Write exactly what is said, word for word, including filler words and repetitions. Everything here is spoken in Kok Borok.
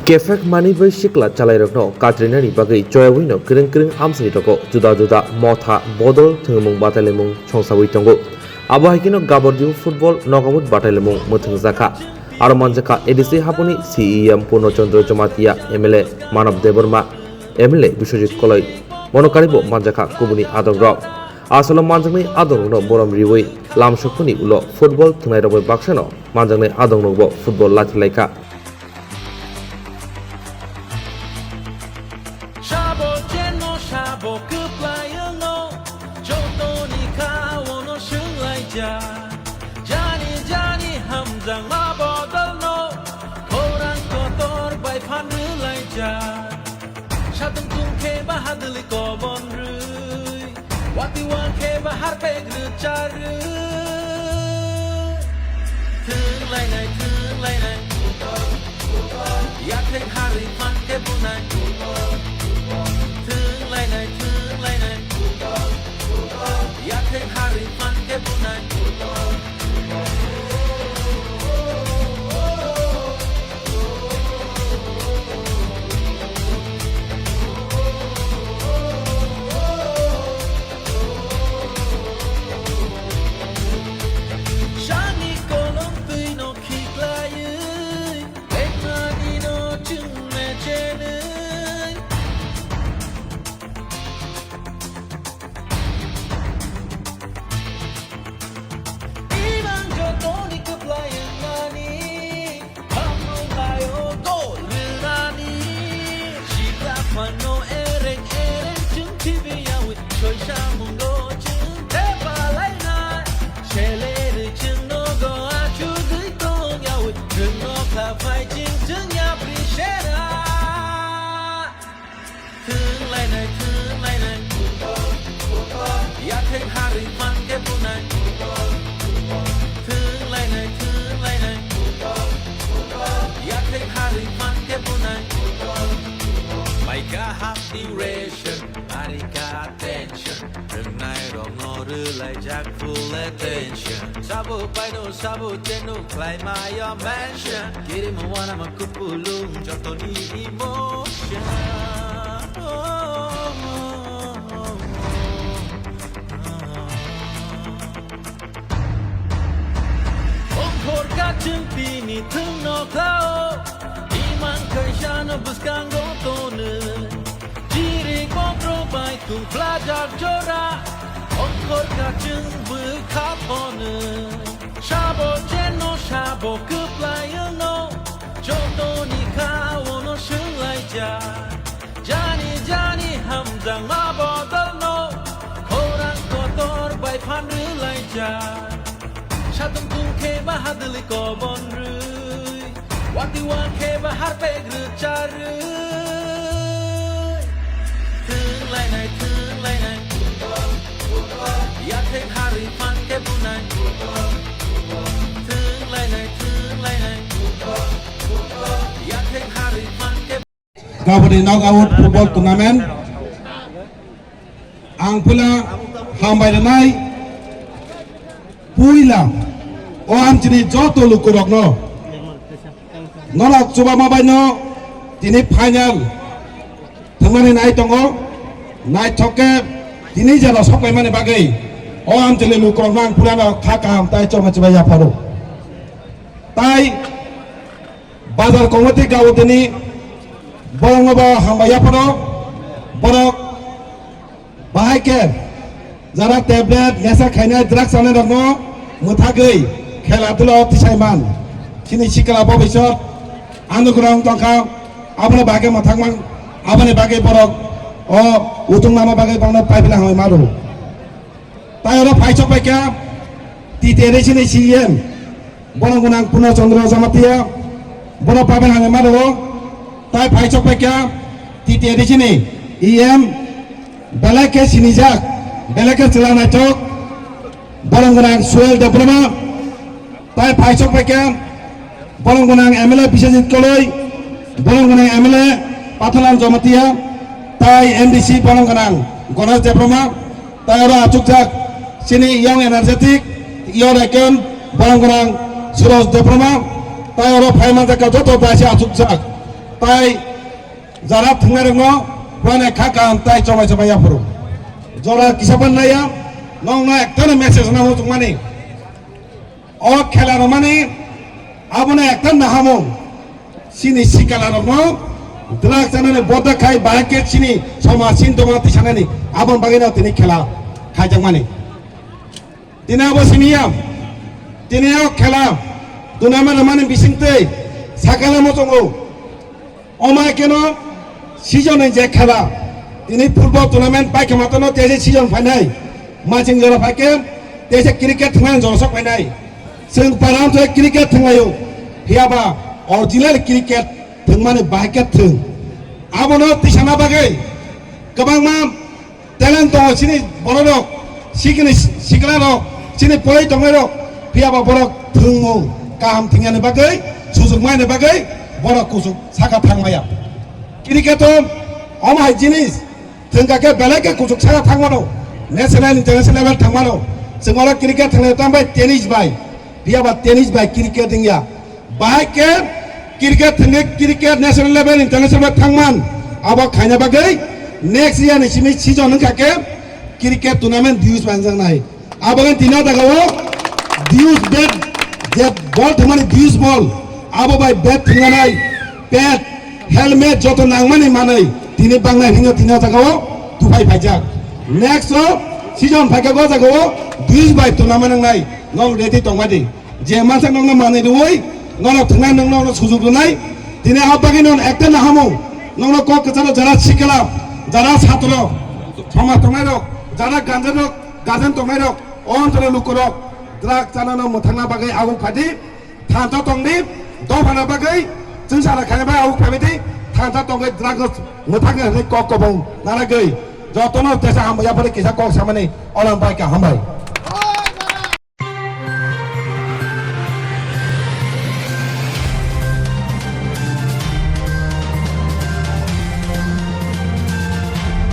Kephek manwi bai sikla chalairokno katrinani bagwi choyawino kwrwng kwrwng amchaini rogo juda juda motha bodol thwngmung batailaimung songsawi tongo. Abo hai kheno Gabardiu football knockout batailaimung mwthwngjakha. Aro manjakha A D C haponi C E M Purno Chandra Jamatia, M L A Manav Debbarma, M L A Biswajit Koloi, bono karibo manjakha kubuni adongrok. Asalo manjaknai adongrokno borom riwi lamsokmani ulo football thwngnairok bai baksano manjaknai adongrokbo football lachilaikha. Sabo cheno sabo kwplai wngno, jotoni kha ono swnglaijak. Jani jani hamjakma bodolno, khorang kotor bai phan rwlaijak. Satung tung khe bahadwlwi kobon rwi, wati wang khe bahar pek rwcharwi. Thwng lainai, thwng lainai, yathek harwi phan khe bunai. Thwng lainai, thwng lainai, yathek harwi phan khe bunai. Sani kolom twino khiklaiwi, lekmanino chwng mechenwi. Imang jotoni kwplai wngnani, hamrwng laio gol rwnani. Sikla phano ereng ereng chwng khibiyawi, soisa mungo chwng thepalainai. Selerwi chwng nogo achugwi tongyawi, chwng nokha phai chwng chwng yapri sera. Thwng lainai, thwng lainai. Yathek harwi phan khe bunai. Thwng lainai, thwng lainai. Yathek harwi phan khe bunai. Maika hapni ration, arika attention. Rwngnai rokno rwlaijak full attention. Sabo paino, sabo cheno khlai mayo mention. Kirima wanama kupulung jotoni emotion. Ongkhor kachwng tini thwngno khlao, imang kaisano bwskango tonwi. Chiri kokro bai tungphlajak jora, ongkhor kachwng bwkha phonwi. Sabo cheno sabo kwplai wngno, jotoni kha ono swnglaijak. Jani jani hamjakma bodolno, khorang kotor bai phan rwlaijak. Satung tung khe bahadwlwi kobon rwi, wati wang khe bahar pek rwcharwi. Thwng lainai, thwng lainai, yathek harwi phan khe bunai. Thwng lainai, thwng lainai, yathek harwi phan khe. Gaboni knockout football tournament. Ang puila hambai rwnai. Puila o amchini joto lukurokno, norok chubama baino tini final thwngmani nai tongo. Naithok khe tini jora sokpaimani bagwi o amchini lukurokno ang puilano kha kaham tai choma chibai yapharo. Tai Bazar committee gabotini borokno bo hambai yaphano, borok bahai khe jara tablet, nesa khainai, drugs chanai rokno mwthagwi khela dula o tisai man. Chini sikla bobisot anugrah wng tongkha, aboni bagwi mwthangmang, aboni bagwi borok o utung nama bagwi borokno paipila hambai maro. Tai oro phaisok paikha T T A D C ni C E M, bono gwnang Purno Chandra Jamatia, bono paben hambai mano. Tai phaisok paikha T T A D C ni E M, belai khe sinijak, belai khe chwla naithok, bono gwnang Suel Debbarma. Tai phaisok paikha, bono gwnang M L A Biswajit Koloi, bono gwnang M L A Pathalan Jamatia, tai M D C bono gwnang Ganesh Debbarma, tai oro achukjak chini young energetic, young icon, bono gwnang Suraj Debbarma, tai oro phai manjak joto tai se achukjak. Tai jara thwngnairokno phuranai kha kaham tai chomai chomai yaphuru. Jora kisa ban naiya, nokno ektano message namo chukmani. O khela rwmani abono ekta nahamung. Chini sikala rokno drug chanani bodda khai bahai khe chini somaj chini doma tisanani aboni bagwino tini khela khaijakmani. Tini abo siniya, tini o khela tournament rwmani bisingtwi sakala muchungo. Omo keno season ni je khela, tini football tournament paikha matano teise season phainai, maching jora phaikhe teise cricket thwngmani jora sok phainai. Chwng param se cricket thwnglaio, phiyaba original cricket thwngmani bahai khe thwng. Abono tisana bagwi kwbangma talent tongo chini bororok, sikini siklarok, chini poi tongnairok, phiyaba borok thwngmung kaham thwngmani bagwi, sujukmani bagwi borok kuchuk saka thangmaya. Cricket o omo hai jinis thwngkha khe belai khe kuchuk saka thangmano, national international level thangmano. Chwng oro cricket thwngnai tamo bai tennis bai, phiyaba tennis bai cricket wngya. Bahai khe cricket thwngwi cricket national level, international level thangman. Abo khaina bagwi next year ni simi season wngkha khe cricket tournament dues manjaknai. Abo khe tino jagao dues bat, je ball thwngmani dues ball, abo bai bat thwngnai, pad, helmet joto nangmani manwi tini bangnai hwnwi tino jagao tuphai phaijak. Next o season phaikha o jagao dues bai tournament wngnai, nok ready tongmadi. Je mansa nokno manwi rwui, norok thwngnai, nokno sujuk rwnai. Tini a bagwi non ekta nahamung, nokno kok kwcharo jara sikla, jara satro, somaj tongnairok, jara guardianrok, guardian tongnairok, o ontolo lukurok drug chanano mwthangna bagwi aguk phadi, thansa tongdi, dophana bagwi chwngsara khaina bagwi aguk phaimidi, thansa tongwi drug mwthangna hwnwi kok kobong naragwi jotono tesa hambai yapari kisa kok samani olam bai ka hambai.